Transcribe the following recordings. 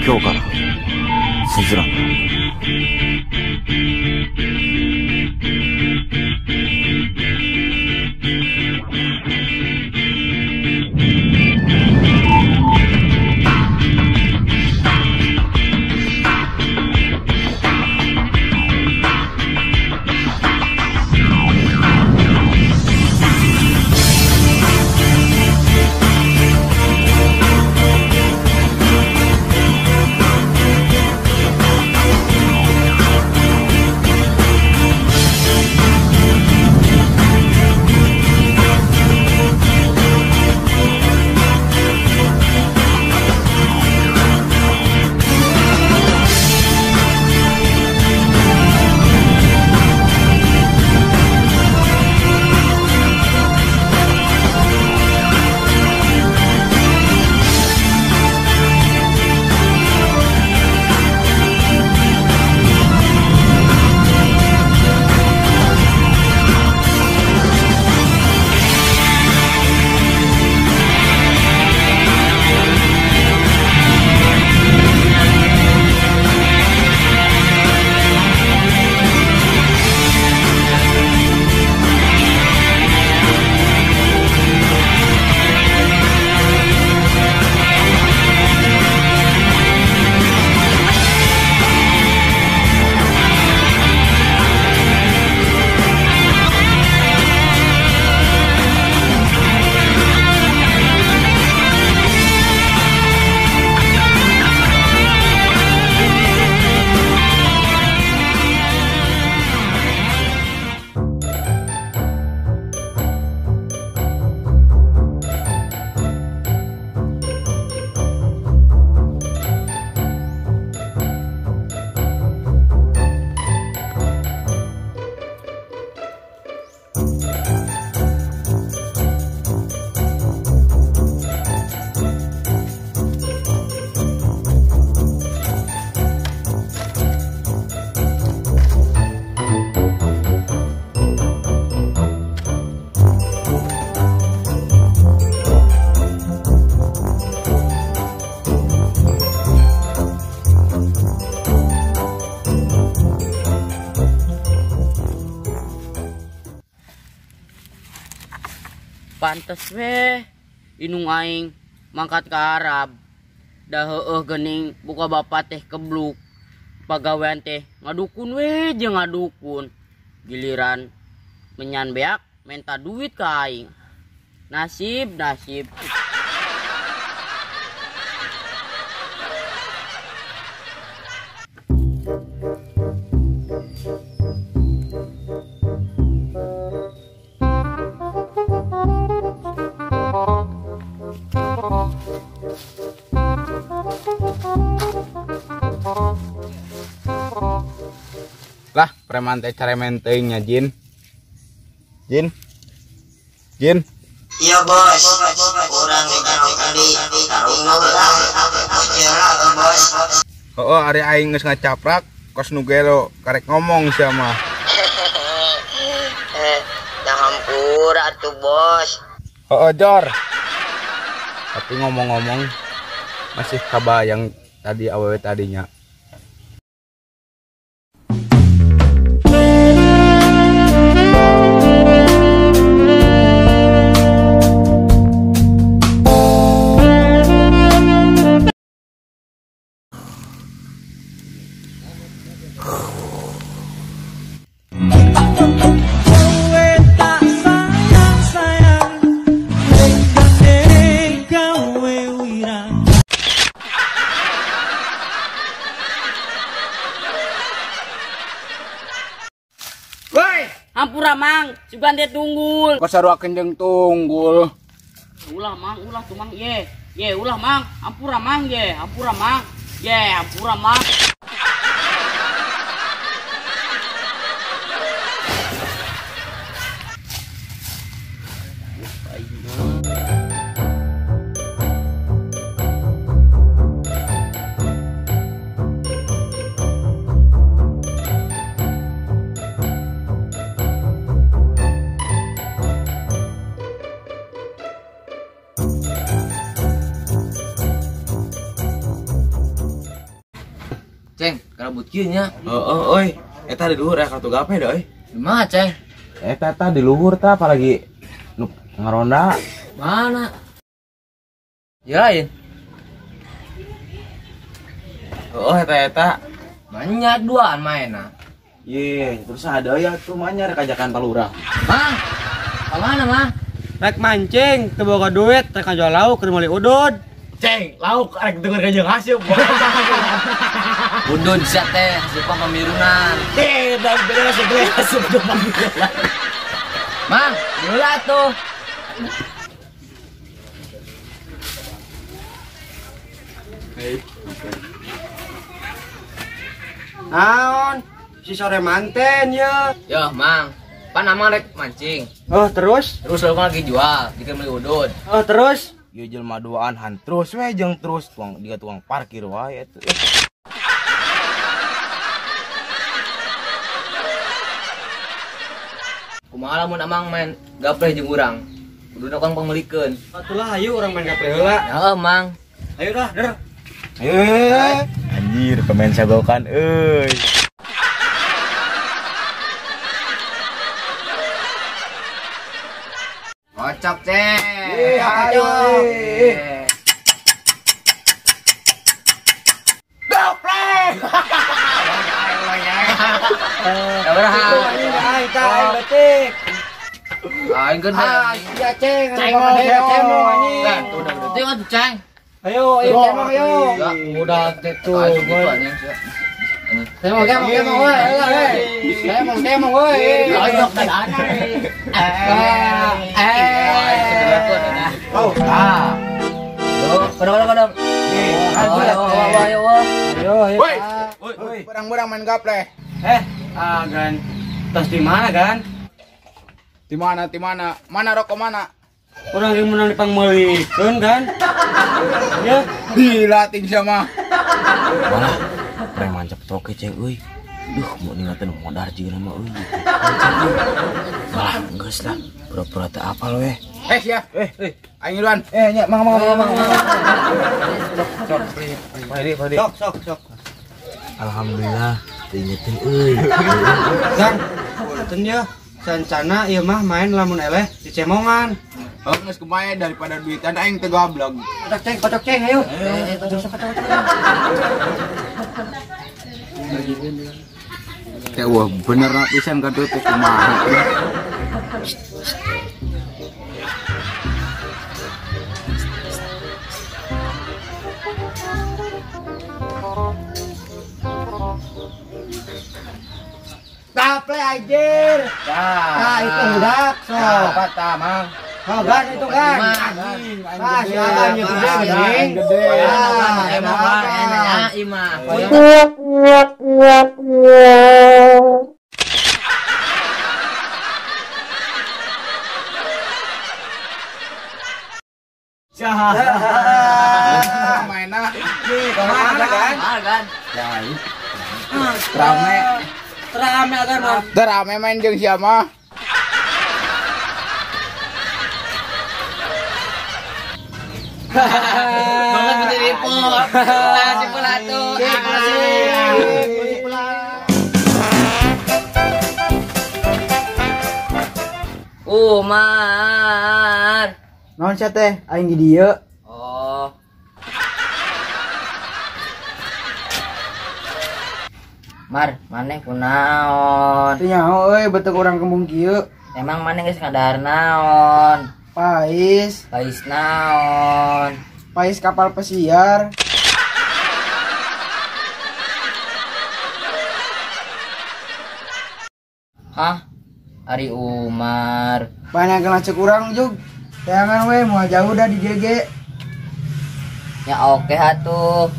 今日からスズランだ。Pantes weh inung aing mangkat ke Arab dah heueuh geuning buka bapak teh kebluk pagawean teh ngadukun weh jeung ngadukun giliran menyan beak minta duit ke aing nasib nasib. Lah, preman teh caremen teuing nya Jin. Jin. Jin. Iya bos, urang kali karung lah. Bos. Heeh, ari aing geus ngacaprak, kos nu gelo karek ngomong sia mah. Dah hampura atuh bos. Heeh, Jor. Tapi ngomong-ngomong masih kabayang tadi awewe tadinya. Hampura mang, sugan teh tunggul. Kok sarua kenjeng tunggul. Ulah mang, ulah tuh mang, ye. Ye, ulah mang, hampura mang, ye, hampura mang. Ye, hampura mang. Ceng, karabut kieu nya. Heeh euy, eta di luhur ya kartu gape da euy. Di mana, Ceng? Eta tah di luhur tah apalagi nu ngaronda. Mana? Ya lain. Heeh eta. Banyak duaan mainna. Ye, terus ada ya tuh manyar kajakan palurah. Mang, ka mana, Mang? Rek mancing, teu boga duit, rek ngajual lauk keur meuli udud. Ceng, lauk rek denger ka jeung haseup. Udud sia teh haseup pamirunan. Teh, dan beda sebelah haseup jeung pamirunan. Mang, heula tuh. Naon? Si sore manten ya. Yo, Mang. Pan amang rek mancing. Oh, terus? Terus lauk lagi jual, jika beli udud. Oh, terus? Ieu jelema duaan han terus we jeung terus tuang diga tukang parkir wae atuh. Kumaha lamun amang main gapleh jeung urang? Kuduna kang pangmeulikeun. Atulah hayu urang main gapleh heula. Heeh, Mang. Ayo dah, der. Ayo. Anjir, pemain sagokan euy. Kocok, Ceng. Ayo. Gapleh. Aing betik. Aing gede. Ah, sia Ceng, cemong anjing. Kan, udah gede atuh, Ceng. Ayo, ayo cemong ayo. Udah tuh gitu anjing. Cemong, cemong, cemong we, Cemong, cemong we. Kocok dan Oh, ah. Yo, kodong, kodong. Ayo, ayo, ayo. Woi. Berang-berang main gapleh. Ah, Gan. Tas di mana, Gan? Di mana, di mana? Mana rokok mana? Urang yang menang dipangmeulikeun, Gan. Ya, dilatih sama. Malah preman cepet oke, Ceng euy. Duh, mau ningatin modar jeung mah euy. Malah geus lah, pura-pura teu apal we. Sia. Aing duluan. Nya, mang mang mang mang. Sok, sok. Sok, sok, sok. Alhamdulillah, ingetin euy. Gan, punten ya. Sancana ieu mah main lamun eleh di cemongan. Oh, geus kumaha daripada duitan aing teu goblok. Kocok ceng, ayo. Kocok. Teh wah bener pisan katuh teh kumaha. Gaple anjir. Nah, itu budak sok. Patah, Mang. Oh, gan itu gan. Ah, silakan ya gede geuning. Gede. Ah, emang enak imah. Mainna. Kemana kan? Kan. Rame. Rame kan, Mang. Rame main jeung siapa? Banget gede ripo. Nah, si pelatu. Umar. Naon sia teh? Aing di dieu. Oh. Mar, maneh kunaon? Teu nyaho euy beuteung urang kembung kieu. Emang maneh geus ngadahar naon? Pais. Pais naon? Pais kapal pesiar. Hah? Ari Umar. Banyak kena cek urang jug. Jangan we moal jauh dah di GG. Ya oke atuh.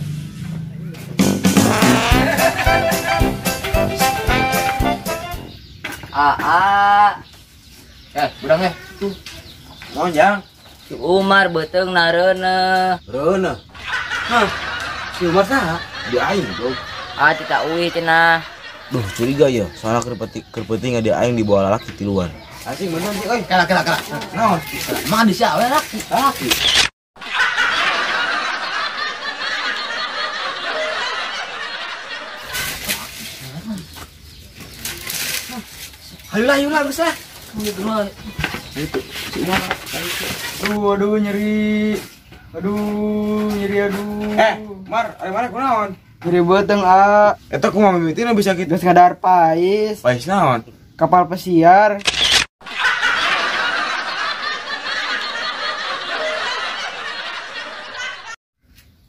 Aa. Budang tuh. Naon jang? Si Umar beuteung nareuneuh. Reuneuh. Hah? Si Umar saha? Di aing, Bro. Ah, tidak uih cenah. Duh, curiga ya, soalnya keur peuting di aing dibawa lalaki tiluan. Asing bener sih euy. Kala kala kala. Naon? Emang di sia we laki. Laki. Ayolah, ayolah geus lah. Itu si Umar. Aduh, aduh nyeri. Aduh, nyeri aduh. Mar, ari mana kunaon? Nyeri beuteung a. Eta kumaha mimitina bisa kitu? Geus ngadahar pais. Pais naon? Kapal pesiar.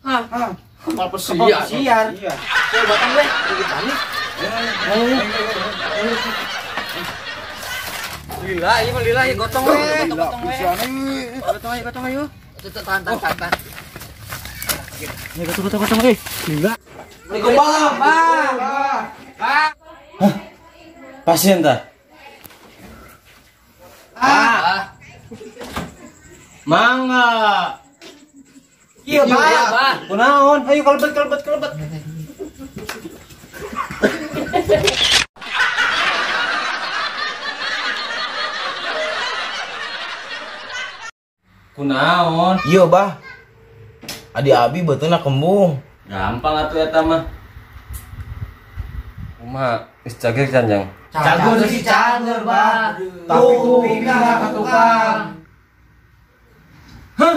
Hah? Kapal pesiar. Pesiar. Saya batang weh, panik. Lila, ieu mah lila ieu gotong we. Gotong we. Gotong ayo, gotong ayo. Tahan, tahan, tahan. Ya gotong gotong gotong euy. Lila. Assalamualaikum, Bang. Hah? Pasien tah? Ah. Mangga. Iya, Bang. Kunaon? Ayo kalebet kalebet kalebet. Kunaon? Iya, Bah. Adi abi beuteuna kembung. Gampang atuh eta mah. Kumaha geus cageur can, Jang? Cagur sih cagur, Bang. Tapi kupingna ka tukang. Hah?